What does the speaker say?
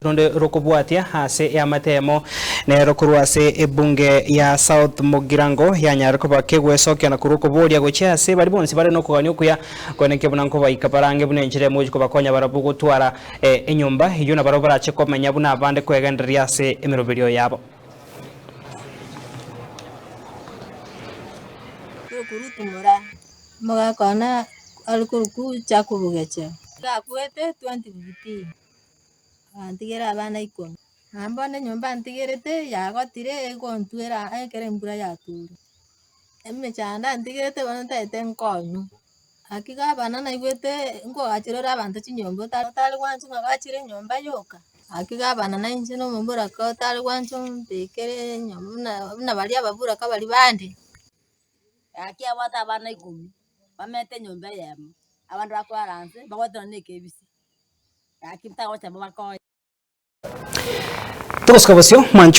Ronde rokobwatia ase eamate eyemo nero korwa ase ebunge ya South Mugirango yanyare koba kegwesokia na korwa okoboria gochia ase baria bonsi bare nokogania okuya kwenenkia buna nkobaika barange buna enchera eyemo gochia kobakonya barabwo gotwara enyomba eyio nabarabwo barache komenya buna abande kwegendereria ase emeroberio yabo. Tokorutumora omogaka one are korokwa Jacob Gecheo, gakwete 2015. Agantigera abana ikomi. Naende bono enyomba antigerete yagotire egontwera ekero embura yature. Emechando antigerete bono ntagete nkonywe. Gaki gabana naigwete nkoagachera ore abanto chinyomba otari otari gwancha ng'a gachire enyomba yoka. Gaki gabana na inche na omoboraka otari gwancha ombekere enyomba buna buna baria ababoraka baria bande. Gaki abwate abana ikomi, bamete enyomba eyemo, abande bakorara nse, bagwete nonye na ekebisi. Togosuka bosio, mwanche.